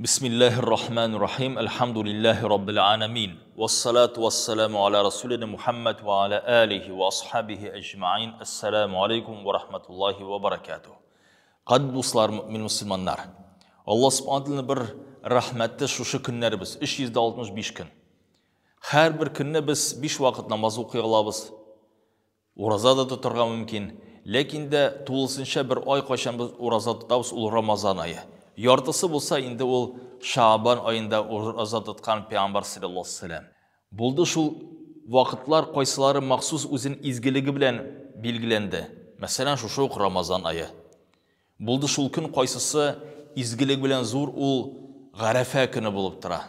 Бисмиллаһир Рахманир Рахим. Әлхәмдүлиллаһи Раббил аламин. Вассалату вассаламу аля расулина Мухаммад ва аля алихи ва асхабихи әҗмаин. Ассаламу алейкум ва рахматуллахи ва баракатуh. Кадерле дуслар, мөэмин мөселманнар. Аллаһ Субхану тәгаләнең бер рәхмәте шушы көннәребез, 365 көн. Һәрбер көнне без 5 вакыт намаз укый алабыз. Ураза да тотарга мөмкин. Ләкин дә тулысынча бер ай кайчан без ураза тотабыз, ул Рамазан ае. Яртысы булса инде ул Шаабан аенда ураза тоткан пәйгамбәр саллаллаһу алейһи Булды шул вакытлар, кайсылары махсус үзен изгелеге белән билгеләнде. Мәсәлән, шушы ук Рамазан ае. Булды шул көн кайсысы изгелек белән зур ул Гарәфә көне булып тора.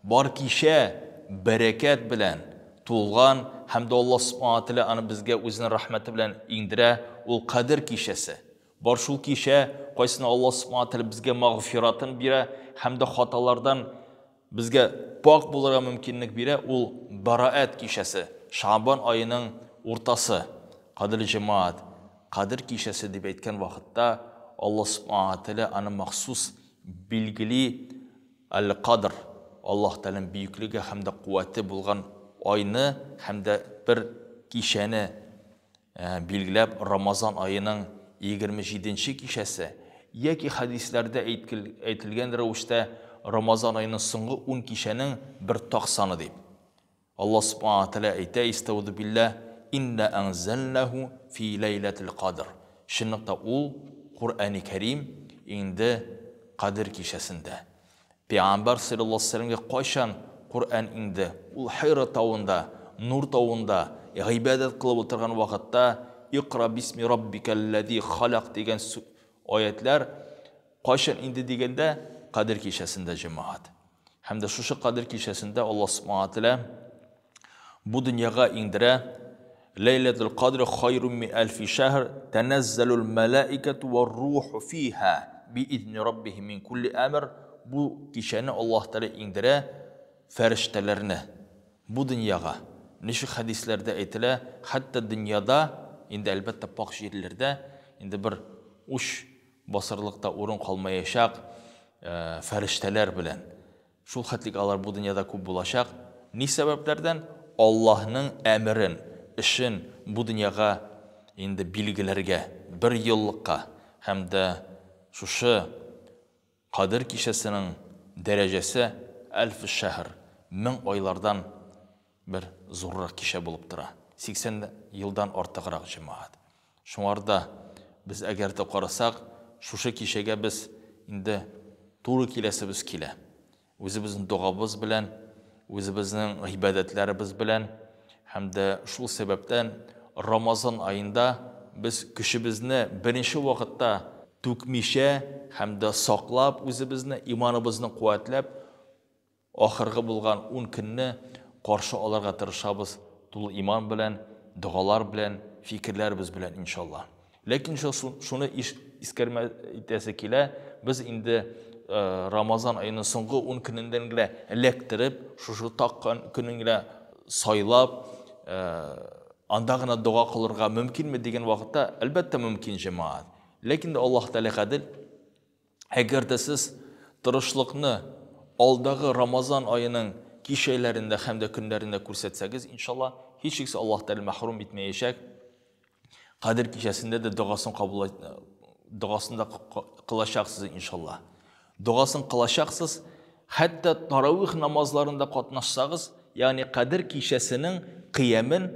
Бар кичә бәрәкәт белән тулган һәм дә Аллаһ Субхана Тәгалә аны безгә үзенең рәхмәте белән иңдерә, ул Кадер кичәсе. Бар шул кичә, кайсына Аллаһ Субхана Тәгалә безгә мәгъфиратын бирә һәм дә хаталардан Безгә пакь булырга мөмкинлек бирә ул Бәраәт кичәсе, Шәгъбан аеның уртасы. Кадерле җәмәгать, Кадер кичәсе дип әйткән вакытта Аллаһ Сүбхәнәһү вә Тәгалә аны махсус билгели, Әл-Кадр, Аллаһ Тәгаләнең бөеклеге һәм дә куәте булган айны һәм дә бер кичәне Билгеләп, Рамазан аеның 27 нче кичәсе яки хәдисләрдә әйтелгән рәвештә Рамазан аеның соңгы ун кичәнең бер так саны дип. Аллаһ Субхана ва Тәгалә әйтә, Истәүзу билләһ, Инна әнзәлнәһу фи ләйләтил кадр. Чынлыкта ул, Коръәни Кәрим, иңде Кадер кичәсендә. Пәйгамбәр салләллаһу галәйһи вә сәлләмгә кайчан Коръән иңде? Ул Хира тавында, Нур тавында гыйбадәт кылып утырган вакытта Икра бисми раббикәлләзи халак дигән аятьләр кайчан иңде дигәндә, Кадер кичәсендә, җәмәгать. Һәм дә шушы Кадер кичәсендә Аллаһ Субхана ва Тәгалә бу дөньяга иңдерә Ләйләтул кадр хайрун мин әлфи шәһр тәнәззәлул мәләикәту вар-руху фиһа биизни раббихим мин кулли әмр. Бу кичәне Аллаһ Тәгалә иңдерә фәрештәләрне бу дөньяга. Ничек хәдисләрдә әйтелә, хәтта дөньяда, инде әлбәттә пакь җирләрдә, инде бер уч басырлык та урын калмаячак фәрештәләр белән. Шул хәтлек алар бу дөньяда күп булачак. Ни сәбәпләрдән? Аллаһның әмерен, эшен бу дөньяга инде билгеләргә, бер еллыкка һәм дә шушы Кадер кичәсенең дәрәҗәсе әлф шәһр, 1000 айлардан бер зуррак кичә булып тора. 80 елдан артыграк, җәмәгать. Шуңар да без әгәр дә карасак, шушы кичәгә без инде туры киләсебез килә. Үзебезнең догабыз белән, үзебезнең гыйбадәтләребез белән һәм дә шул сәбәптән Рамазан аенда без көчебезне беренче вакытта түкмичә һәм дә саклап үзебезне, иманыбызны куәтләп, Ахыргы булган ун көнне каршы алырга тырышабыз тулы иман белән, догалар белән, фикерләребез белән, иншалла. Ләкин шуны искәрмә итәсе килә, без инде Рамазан аеның соңгы ун көнендән генә эләктереп, шушы так көнен генә сайлап, анда гына дога кылырга мөмкинме дигән вакытта, әлбәттә мөмкин, җәмәгать. Ләкин дә Аллаһ Тәгалә гадел, Әгәр дә сез тырышлыкны алдагы Рамазан аеның кичәләрендә һәм дә көннәрендә күрсәтсәгез, иншалла, һичшиксез Аллаһ Тәгалә мәхрүм итмәячәк. Кадер кичәсендә дә догасын кабул догасын да кылачаксыз, иншалла. Догасын кылачаксыз, хәтта таравих намазларында катнашсагыз, ягъни Кадер кичәсенең кыямен,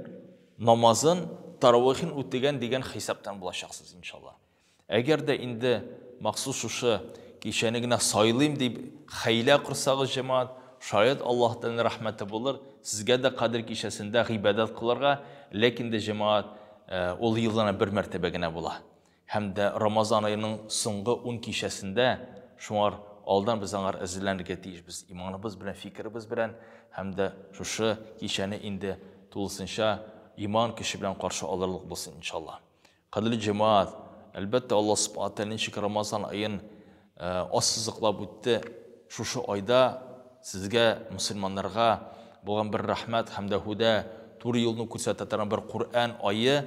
намазын, таравихын үтегән дигән хисаптан булачаксыз, иншалла. Әгәр дә инде махсус шушы кичәне генә сайлыйм дип хәйлә корсагыз, җәмәгать, шаять Аллаһ Тәгаләнең рәхмәте булыр, сезгә дә Кадер кичәсендә гыйбадәт кылырга, ләкин дә, җәмәгать, ул елына бер мәртәбә генә була. Һәм дә Рамазан аеның соңгы ун кичәсендә, шуңар алдан без аңар әзерләнергә тиешбез, иманыбыз белән, фикеребез белән, һәм дә шушы кичәне инде тулысынча иман көче белән каршы алырлык булсын, иншаллаһ. Кадерле җәмәгать, әлбәттә, Аллаһ Субхана Тәгалә ничек Рамазан аен ассызыклап үтте, шушы айда сезгә, мөселманнарга булган бер рәхмәт һәм дә һүдә, туры юлны күрсәтә торган бер Коръән ае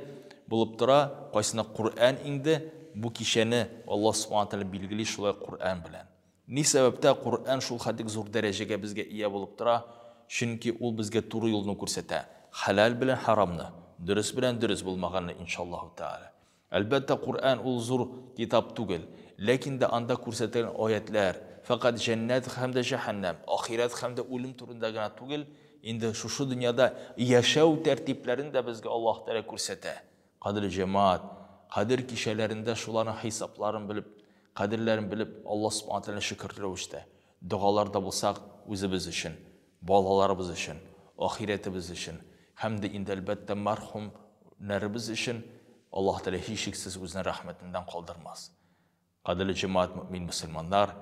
булып тора, кайсына Коръән иңде, бу кичәне Аллаһ Субхана Тәгалә билгели шулай Коръән белән. Ни сәбәптә Коръән шул хәтлек зур дәрәҗәгә безгә ия булып тора? Чөнки ул безгә туры юлны күрсәтә. Хәләл белән харамны, дөрес белән дөрес булмаганны, иншаллаһу тәгалә. Әлбәттә, Коръән ул зур китап түгел, ләкин дә анда күрсәтелгән аятьләр, фәкать җәннәт һәм дә җәһәннәм, ахирәт һәм дә үлем турында гына түгел, инде шушы дөньяда яшәү тәртипләрен дә безгә Аллаһ Тәгалә күрсәтә. Кадерле җәмәгать, Кадер кичәләрендә шуларның хисапларын белеп, кадерләрен белеп, Аллаһ Субхана Тәгаләне шөкер рәвештә, догаларда булсак, үзебез өчен, балаларыбыз өчен, ахирәтебез өчен һәм дә инде, әлбәттә, мәрхүмнәребез өчен Аллаһ Тәгалә һичшиксез үзенең рәхмәтеннән калдырмас. Кадерле җәмәгать, мөэмин мөселманнар,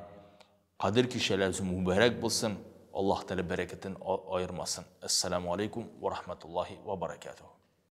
Кадер кичәләребез мөбарәк булсын, Аллаһ Тәгалә бәрәкәтен аермасын. Әссәламү алейкум ва рахматуллаһи ва баракатуһ.